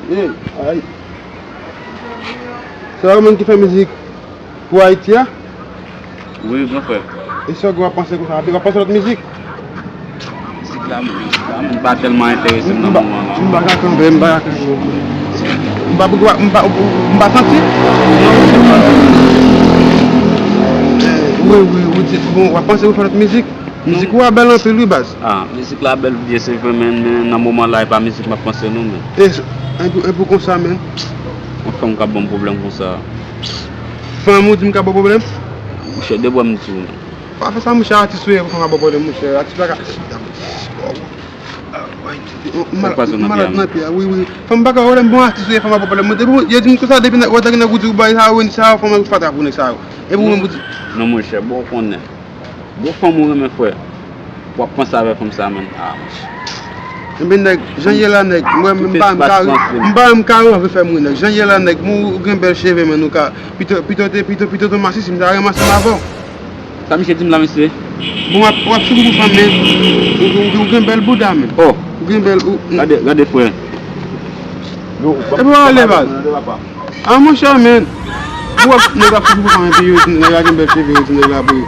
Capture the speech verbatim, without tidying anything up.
Ey, ay. Se pa ou menm ki fè mizik pou Ayiti a? Wi, gran frè. E sa w ap panse konsa? W ap panse lòt mizik? Mizik la, mizik la, m pa tèlman enterese m nan moman la. M pa ka kanpe, m pa ka kanpe. M pa, m pa, m pa, m pa santi. Wi, wi, wi, di, bon, w ap panse pou fè lòt mizik? Mizik ou a bèl anpil, wi, baz. Ah, mizik la bèl, byen, se vre, men, men nan moman la, e pa mizik m ap panse non, men. E, s- e pou, e pou konsa, men. Yon fanm k ap ban m pwoblèm konsa. Fanm ou di m ka ba w pwoblèm? Monchè, de bwa m di w, men. Pa fè sa, monchè, atis ou ye pou fanm ap ba w pwoblèm, monchè. Atis pa ka. M malad nan pye a, wi, wi. Fanm pa ka wè lè m bon atis ou ye, fanm ap ba w pwoblèm. Depi yo di m konsa, depi nèg, wè nèg ou di w bay sa, wi, sa, fanm ap fatra pou nèg sa yo. E pou mwen, pou di. Non, monchè, bon, ou konnen. Bon, fanm ou renmen, frè. W ap panse avè fanm sa, menm. Ah, monchè. Enben, nèg, jan ye la, nèg, mwen, m pa, m pa, m pa, m ka anvi fè m ri, nèg. Jan ye la, nèg, mwen, ou gen bèl cheve, men ou ka, pito, pito, te, pito, pito, te masi, si m ta renmen ansanm avè w. Sa misye di m la, mesye? Bon, w ap, w ap soufri pou fanm, men ou, ou, ou gen bèl bouda, men. Oh, Ou gen bèl, ou, gade, gade, frè. E pou ale, baz. Ah, monchè, men. Ou ap, nèg ap soufri pou fanm, epi yo di nèg la gen bèl cheve, yo di nèg la bri.